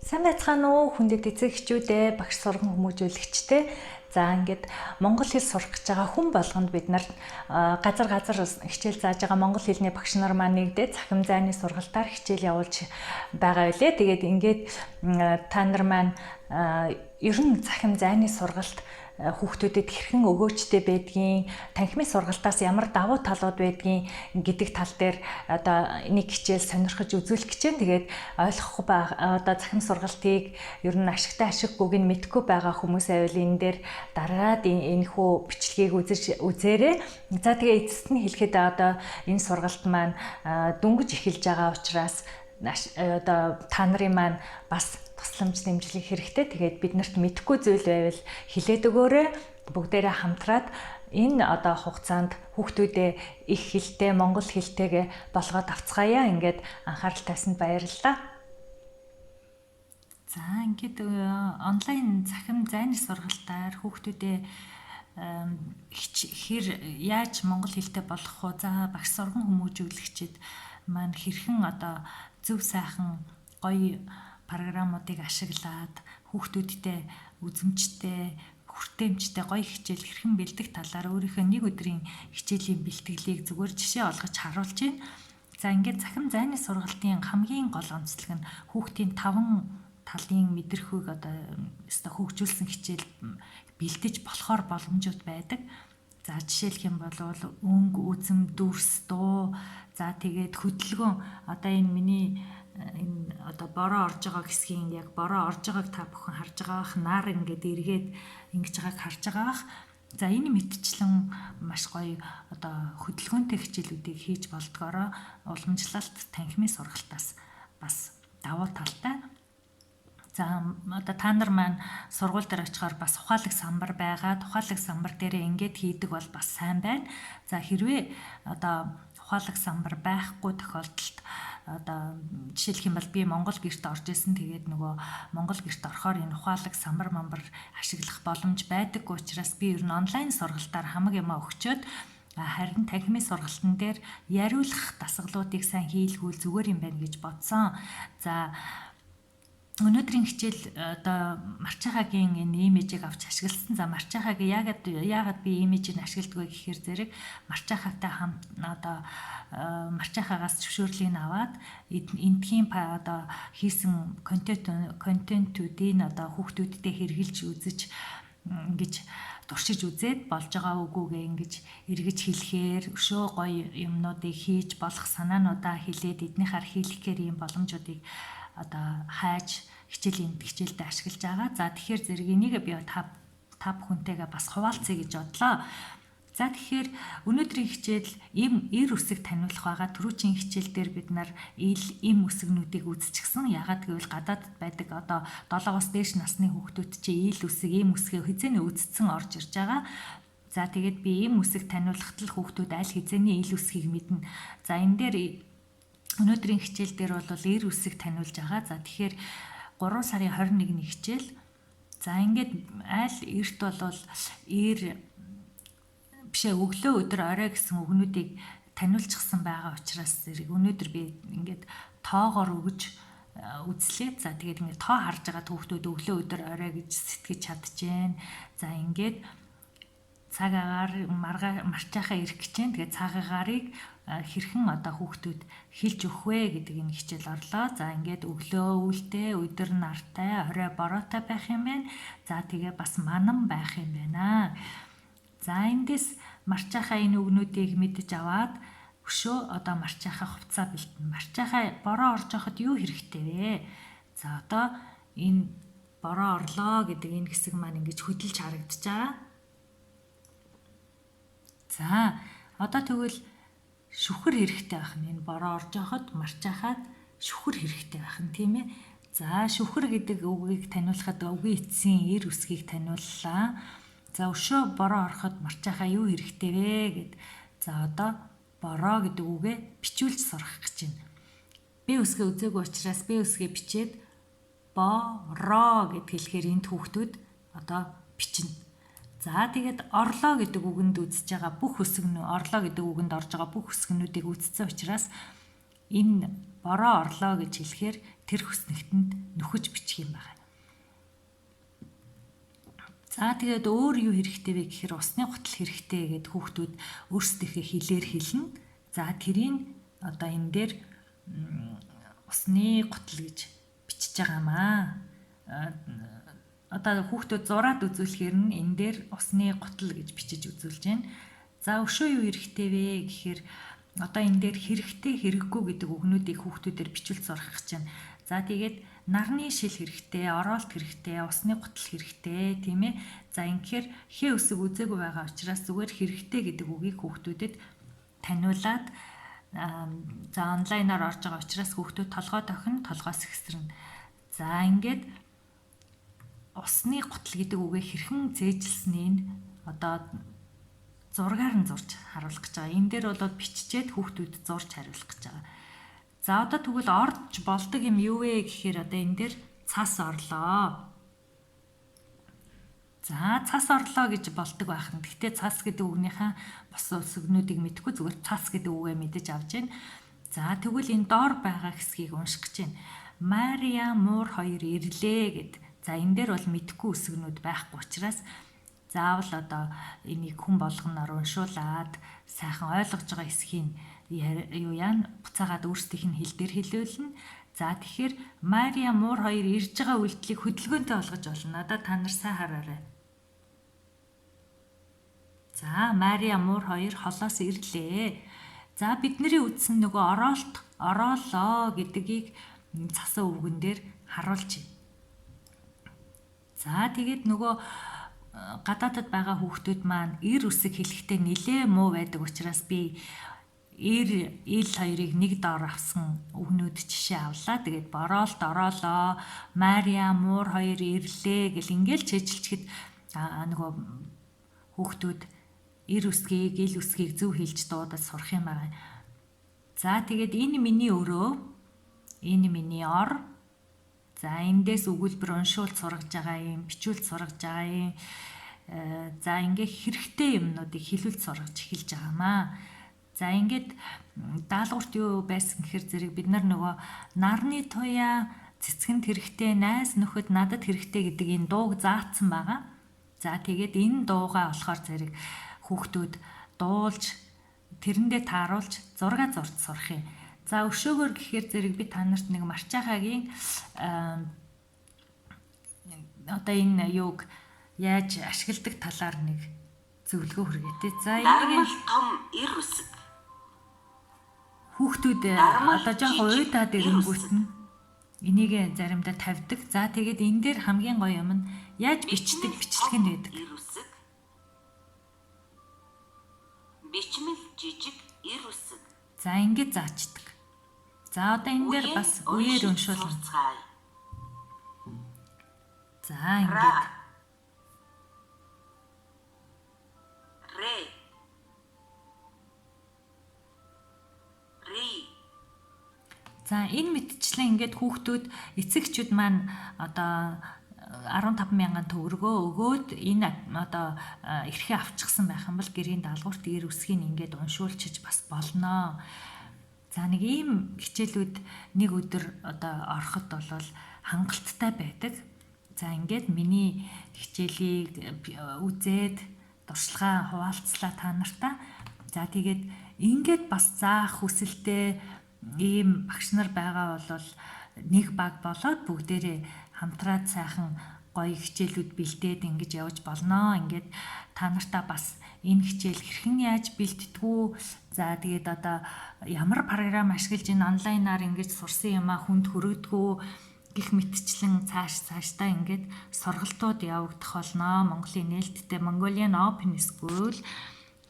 Сайн байцгаана уу, хүндэт эцэг эхчүүдээ, багш сурган хүмүүжүүлэгчдээ. За, ингээд монгол хэл сурах гэж байгаа хүн болгонд бид нар газар газар хичээл зааж байгаа монгол хэлний багш нар маань нэгдээ цахим зайны сургалтаар хичээл явуулж байгаа билээ. Тэгээд ингээд та нар маань ер нь цахим зайны сургалт хүүхдүүдэд хэрхэн өгөөчтэй байдгийг, танхимын сургалтаас ямар давуу талууд байдгийг гэдэг тал дээр одоо нэг хичээл сонирхож үзүүлэх гэж байна. Тэгээд ойлгохгүй одоо цахим сургалтыг ер нь ашигтай ашиггүйг нь мэдэхгүй байгаа хүмүүс байвал энэ дээр дараад энэхүү бичлэгийг үзэж үзээрэй. За, тэгээ эцэст нь хэлэхэд одоо энэ сургалт маань дөнгөж эхэлж байгаа учраас одоо та нарын маань бас тусламж дэмжлэг хэрэгтэй. Тэгээд бид нарт мэдэхгүй зүйл байвал хэлээд өгөөрэй. Бүгдээрээ хамтраад энэ одоо хугацаанд хүүхдүүдээ их хэлтэй, монгол хэлтэйгээ болгоод авцгаая. Ингээд анхаарал тавьсанд баярлалаа. За, ингээд онлайн цахим зайны сургалтаар хүүхдүүдээ хэр яаж монгол хэлтэй болгох вэ? За, багш сурган хүмүүжүүлэгчид маань хэрхэн одоо зөв сайхан гоё програмуудыг ашиглаад хүүхдүүдтэй үзэмжтэй, хүртээмжтэй гоё хичээл хэрхэн бэлдэх талаар өөрийнхөө нэг өдрийн хичээлийн бэлтгэлийг зүгээр жишээ олгож харуулж байна. За, ингээд цахим зайны сургалтын хамгийн гол онцлог нь хүүхдийн таван талын мэдрэхүйг одоо ёстой хөгжүүлсэн хичээл бэлдэж болохоор боломжууд байдаг. За, жишээлх юм бол өнгө, үзэм, дүрс, дуу, за тэгээд хөдөлгөөн. Одоо энэ миний энэ одоо бороо орж байгаа хэсгийн яг бороо орж байгааг та бүхэн харж байгаа бах. Нар ингээд эргээд ингэж байгааг харж байгаа бах. За, энэ мэтчлэн маш гоё одоо хөдөлгөөнтэй хичээлүүдийг хийж болдгоороо уламжлалт танхимын сургалтаас бас давуу талтай. За, одоо та нар маань сургууль дээр очихоор бас ухаалаг самбар байгаа. Ухаалаг самбар дээрээ ингээд хийдэг бол бас сайн байна. За, хэрвээ одоо ухаалаг самбар байхгүй тохиолдолд одоо жишээлх юм бол би Монгол гэрт орж исэн. Тэгээд нөгөө Монгол гэрт орохоор энэ ухаалаг самбар мамбар ашиглах боломж байдаггүй учраас би ер нь онлайн сургалтаар хамаг юмаа өгчөөд, харин танхимын сургалтын дээр яриулах дасгалуудыг сайн хийлгүүл зүгээр юм байна гэж бодсон. За, өнөөдрийн хичээл одоо Марчахагийн энэ имижийг авч ашигласан. За, Марчахагийн яагаад би имижийг ашигладаг вэ гэхээр зэрэг Марчахатай хамт одоо Марчахагаас зөвшөөрлийг аваад эндхийн одоо хийсэн контентүүдийг одоо хүүхдүүдтэй хэрэгжилж үзэж, ингэж туршиж үзээд болж байгаа үгүйгээ ингэж эргэж хэлэхээр, өшөө гоё юмнуудыг хийж болох санаануудаа хэлээд эднийхаар хийлгэхээр ийм боломжуудыг одоо хайж хичээлийн хичээлдээ ашиглаж байгаа. За, тэгэхээр зэрэг энийг би та та бүхэнтэйгээ бас хуваалцъя гэж бодлоо. За, тэгэхээр өнөөдрийн хичээл эм эр үсэг таниулах байгаа. Түрүүчийн хичээл дээр бид нар ил эм үсгнүүдийг үзчихсэн. Яагаад гэвэл гадаадд байдаг одоо 7-оос дээш насны хүүхдүүд чи ил үсэг, эм үсгээ хэзээний үзсэн орж ирж байгаа. За, тэгээд би эм үсэг таниулахад л хүүхдүүд аль хэзээний ил үсгийг мэднэ. За, энэ дээр өнөөдрийн хичээл дээр бол эр үсэг таниулж байгаа. За, тэгэхээр 3 сарын 21-ний хичээл. За, ингээд аль эрт бол эр бишээ, өглөө, өдөр, орой гэсэн үгнүүдийг таниулчихсан байгаа учраас зэрэг өнөөдөр би ингээд тоогоор өгөж үзлээ. За, тэгээд ингээд тоо харж байгаа хүүхдүүд өглөө, өдөр, орой гэж сэтгэж чаджээ. За, ингээд цаг агаар маргаа марчаахаа ирэх гэж байна. Тэгээд цаг агаарыг хэрхэн одоо хүүхдүүд хэлж өгөх вэ гэдэг энэ хичээл орлоо. За, ингээд өглөө үүлтэй, өдөр нартай, орой бороотой байх юм байна. За, тэгээ бас манан байх юм байна. За, эндээс марчаахаа энэ үгнүүдийг мэдэж аваад өшөө одоо марчаахаа хувцаа бэлтэн. Марчаахаа бороо орж байхад юу хэрэгтэй вэ? За, одоо энэ бороо орлоо гэдэг энэ хэсэг маань ингэж хөдөлж харагдаж байгаа. За, одоо тэгвэл шүхэр хэрэгтэй байх нь. Энэ бороо орж байхад марчаахад шүхэр хэрэгтэй байх нь, тийм ээ. За, шүхэр гэдэг үгийг таниулахад үгийн эцсийн эр үсгийг таниуллаа. За, өшөө бороо ороход марчаахаа юу хэрэгтэй вэ гэд. За, одоо бороо гэдэг үгээ бичүүлж сурах гэж байна. Би үсгээ үзээгүй учраас би үсгээ бичээд бороо гэд хэлэхээр энд хүүхдүүд одоо бичнэ. За, тэгээд орлоо гэдэг үгэнд үзэж байгаа бүх үсгнүү, орлоо гэдэг үгэнд орж байгаа бүх үсгнүүдийг үзсэн учраас Энэ бороо орлоо гэж хэлэхээр тэр хүснэгтэнд нөхөж бичих юм байна. За тэгээд өөр юу хэрэгтэй вэ гэхээр усны гутал хэрэгтэй гэд хүүхдүүд өөрсдийнхээ хэлээр хэлнэ. За тэрийг одоо энэ дээр усны гутал гэж бичиж байгаамаа. Одоо хүүхдүүд зураад үзүүлэхээр нь энэ дээр усны гутал гэж бичиж үзүүлж байна. За өшөө юу хэрэгтэй вэ гэхээр одоо энэ дээр хэрэгтэй хэрэггүй гэдэг үгнүүдийг хүүхдүүдээр бичүүлж сурах гэж байна. За тэгээд нарны шил хэрэгтэй, ороолт хэрэгтэй, усны гутал хэрэгтэй, тийм ээ. За ингэхээр хээ үсэг үзээгүй байгаа учраас зүгээр хэрэгтэй гэдэг үгийг хүүхдүүдэд таниулаад, за онлайнаар орж байгаа учраас хүүхдүүд толгой тохино, толгоос ихсэрнэ. За ингээд усны гутал гэдэг үгээ хэрхэн зээжилснийг одоо зургаар нь зурж харуулах гэж байгаа. Энэ дээр бол биччихээд хүүхдүүд зурж хариулах гэж байгаа. За одоо тэгвэл орж болдог юм юу вэ гэхээр одоо энэ дээр цас орлоо. За цас орлоо гэж болдог байх нь. Гэхдээ цас гэдэг үгнийхээ бус үсгнүүдийг мэдэхгүй зүгээр цас гэдэг үгээ мэдэж авч байна. За тэгвэл энэ доор байгаа хэсгийг унших гэж байна. Мария муур хоёр ирлээ гэд. За энэ дээр бол мэдэхгүй үсгнүүд байхгүй учраас заавал одоо энийг хүн болгоноор уншуулад сайхан ойлгож байгаа хэсгийг юу яа буцаагаад өөрсдийнх нь хэл дээр хэлүүлнэ. За тэгэхээр Мария муур хоёр ирж байгаа үйлдэлийг хөдөлгөөнтэй болгож болно. Одоо та нар сайн хараарай. За Мария муур хоёр холоос ирлээ. За бидний үзсэн нөгөө ороолт ороолоо гэдгийг цасан өвгөн дээр харуулж байна. За тэгээд нөгөө гадаадад байгаа хүүхдүүд маань эр үсэг хэлэхдээ нилээ муу байдаг учраас би эр ил хоёрыг нэг доор авсан үгнүүд жишээ авлаа. Тэгээд бороолт ороолоо, Мария муур хоёр ирлээ гэл ингээл чэжилчихэд нөгөө хүүхдүүд эр үсгийг, ил үсгийг зөв хэлж дуудаж сурах юм байна. За тэгээд энэ миний өрөө, энэ миний ор. За эндээс өгүүлбэр уншуул сургаж байгаа юм, бичүүлж сургаж байгаа юм. За ингээ хэрэгтэй юмнуудыг хэлүүлж сургаж эхэлж байгаамаа. За ингээд даалгаварт юу байсан гэхэр зэрэг бид нар нөгөө нарны туяа цэцгэнд хэрэгтэй, найз нөхөд надад хэрэгтэй гэдэг энэ дууг заацсан байгаа. За тэгээд энэ дуугаа болохоор зэрэг хүүхдүүд дуулж тэрэндээ тааруулж зураг зурж сурах юм. За өшөөгөр гэхээр зэрэг би та нарт нэг Марчахагийн одоо энэ юуг яаж ашигладаг талаар нэг зөвлөгөө хүргэе те. За энийг том эр үсэг. Хүүхдүүд одоо жоохон уйдаад ирэнгүүт нь энийг заримдаа тавьдаг. За тэгээд энэ дээр хамгийн гоё юм нь яаж бичдэг бичлэг нь байдаг. Эр үсэг. Бичмэл жижиг эр үсэг. За ингэж заачдаг. За одоо энэ дээр бас үеэр уншуулна. За ингээд. Ре. Ри. За энэ мэтчлэн ингээд хүүхдүүд эцэгчүүд маань одоо 15,000 төгрөгөө өгөөд энэ одоо эрхээ авчихсан байх юм бол гэрийн даалгаварт эр үсгийг ингээд уншуулчих бас болно. За нэг ийм хичээлүүд нэг өдөр одоо ороход бол хангалттай байдаг. За ингээд миний хичээлийг үзээд туршлагаа хуваалцлаа та нартаа. За тэгээд ингээд бас заах хүсэлтэй ийм багш нар байгаа бол нэг баг болоод бүгдээрээ хамтраад сайхан гоё хичээлүүд бэлдээд ингэж явж болно. Ингээд та нартаа бас энэ хичээл хэрхэн яаж бэлддэгүү. За тэгээд одоо ямар програм ашиглаж энэ онлайнаар ингэж сурсан юмаа хүнд хүргэдэгүү гэх мэтчлэн цаашдаа ингээд сургалтууд явагдах болно. Монголын нээлттэй Mongolian Open School.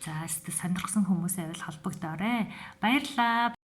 За сонирхсан хүмүүс байвал холбогдоорой. Баярлалаа.